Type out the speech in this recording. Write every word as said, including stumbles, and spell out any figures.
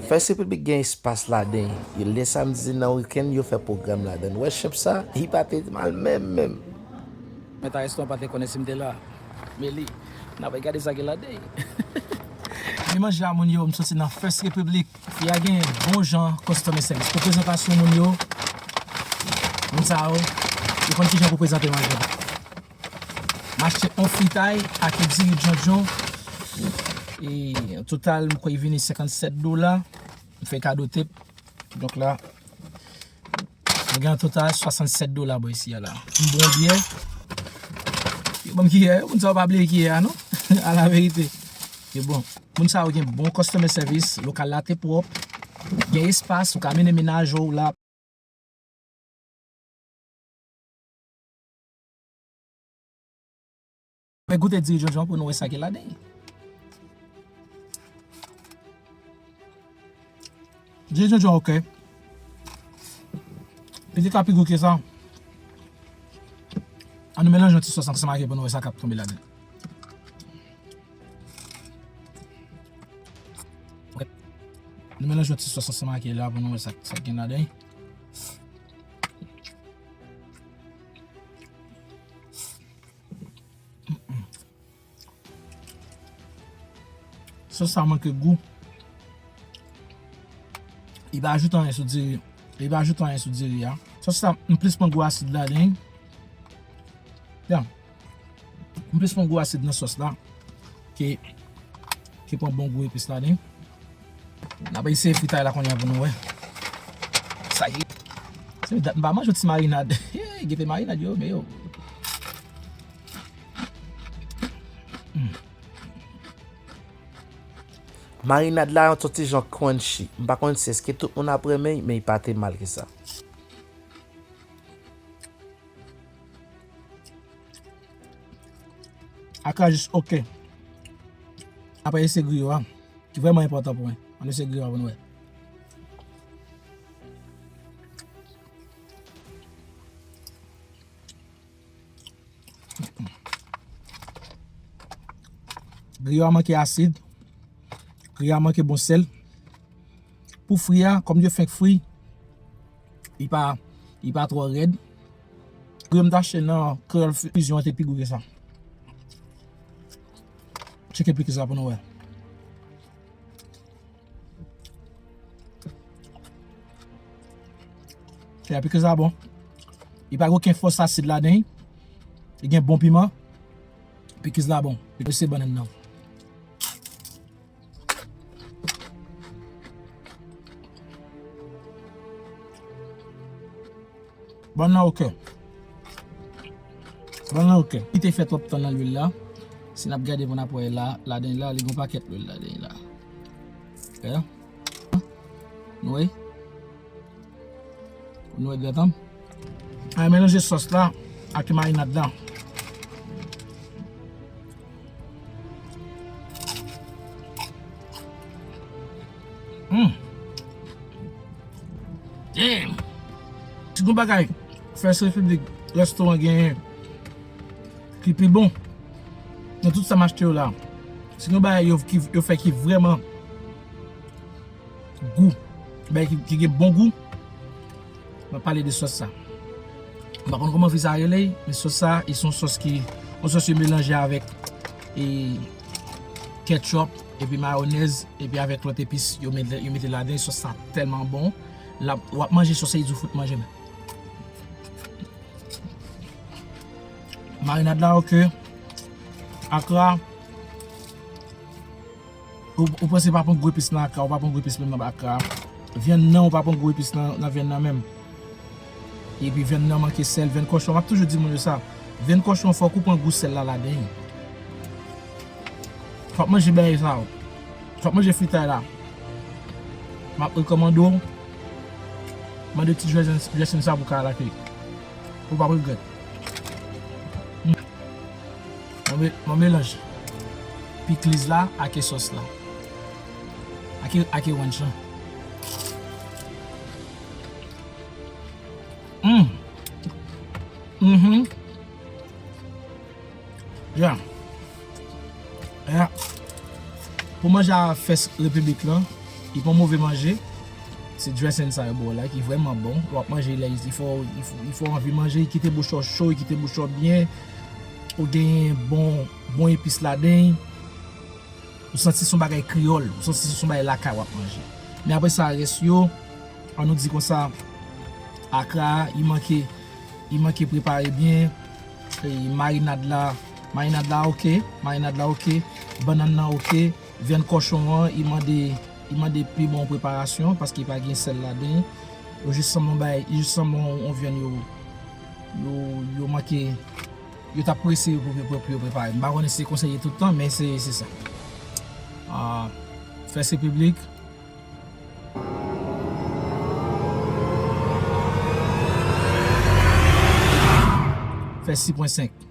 First Republic gen espas ladan l. Lè samdi nan wikenn, yo fè pwogram ladan l. Ou wè chèf sa, li pa te mal menm, menm. Mèt a restoran pa te konnen si m te la. Men li, n ap gade sa gen ladan l. Men manje a moun yo, m soti nan First Republic. Fi a gen bon jan customer service. Pou prezantasyon moun yo, moun sa yo, yo konn kijan pou prezante manje. M achte yon fritay ak yon diri djondjon. E an total, m kwè l vini senkannsèt dola. M fè kado tip. Donk la, mwen gen an total swasannsèt dola bò isi a la. M bwè yon byè. Yo ban m kiyè, moun sa yo pa bliye kiyè a, non? A la verite. E bon, moun sa yo gen bon customer service, lokal la te pwòp, gen espas, ou ka mennen mennaj ou la. Men goute diri djondjon pou nou wè sa ki ladan l. Diri djondjon ok. Pitit la pi gou ke sa. An nou melanje yon ti sòs ansanm ak li pou nou wè sa k ap tonbe ladan l. Ok. Nou melanje yon ti sòs ansanm ak li la pou nou wè sa, sa k gen ladan l. Sòs sa manke gou. Li pa ajoute anyen sou diri. Li pa ajoute anyen sou diri a. Sòs sa, m plis pran gou asid ladan l. Ya. M plis pran gou asid nan sòs la ke, ke pran bon gou epis ladan l. N ap eseye fritay la kounye a pou nou wè. Sa ye. Se dat m pa manje yon ti marinad. Hey, gete marinad yo, men yo. Marinad la yon ti jan crunchy. M pa konn si èske tout moun ap renmen l, men li pa te mal ke sa. Akra jis ok. Apre se griyo a, ki vrèman enpòtan pou mwen. Ann eseye griyo a pou nou wè. Griyo a manke asid. Griyo a manke bon sèl. Pou fri a, kòm yo fenk fri, li pa, li pa twò rèd. Griyo m t achte nan Kreyòl Fusion an te pi gou ke sa. Tcheke pikiz la pou nou wè. Ya, pikiz la bon. Li pa gen okenn fòs asid ladan l. Li gen bon piman. Pikiz la bon. Li se bannann nan. Bannann nan ok. Bannann nan ok. Li te fè twòp tan nan lwil la. Si n ap gade pou n ap wè la, ladan l la, li gen yon pakèt lwil ladan l la. Ok. Nou wè? Nou wè gratanm? An melanje sòs la ak marinad la. Hmm. Damn! Si gon bagay First Republic restoran genyen ki pi bon nan tout sa m achte yo la, si gon bagay yo, ki, yo fè ki vrèman gou, bagay ki, ki gen bon gou, m ap pale de sòs sa. M pa konn kòman fi sa rele, men sòs sa, e se yon sòs ki, yon sòs yo melanje avèk, e, ketchup, epi mayonèz, epi avèk lòt epis yo mete, yo mete ladan. Sòs sa tèlman bon. L ap, w ap manje sòs sa, e di w fout manje l. Marinad la, ok. Akra. Ou, ou panse pa pran gwo epis nan akra, ou pa pran gwo epis menm nan akra. Vyann nan, ou pa pran gwo epis nan, nan vyann nan menm. Epi vyann nan manke sèl, vyann kòchon, m ap toujou di moun yo sa. Vyann kòchon, fòk ou pran gou sèl la ladan l. Fòk manje bagay sa yo. Fòk manje fritay la. M ap rekòmande w. Mande ti dressing, dressing sa pou ka lakay. Ou p ap regrèt. Hmm. Mwen me-, mwen melanje pikliz la ak sòs la. Ak, ak ranch la. Hmm. Mhm. Ya. Ya. Pou manje a First Republic lan, Li pa yon move manje. Se dressing sa yo ba w la ki vrèman bon. W ap manje lè li fè w, li fè w anvi manje, li kite bouch ou cho, li kite bouch ou byen. Ou genyen bon, bon epis ladan l. Ou santi se yon bagay kreyòl, ou santi se yon bagay lakay w ap manje. Men apre sa, rès yo, ann nou di konsa, akra a, li manke, li manke prepare byen. E marinad la, marinad la oke, marinad la oke, bannann nan oke, vyann kòchon an, li mande, li mande pi bon preparasyon paske li pa gen sèl ladan l. Yo jis sanble yon bagay, li jis sanble yon, yon vyann yo, yo, yo manke, yo t ap prese yo pou, pou, pou yo prepare. M pa konnen si se konsa l ye tout tan, men se, se sa. Ah, fè se piblik. Fè sis pwen senk.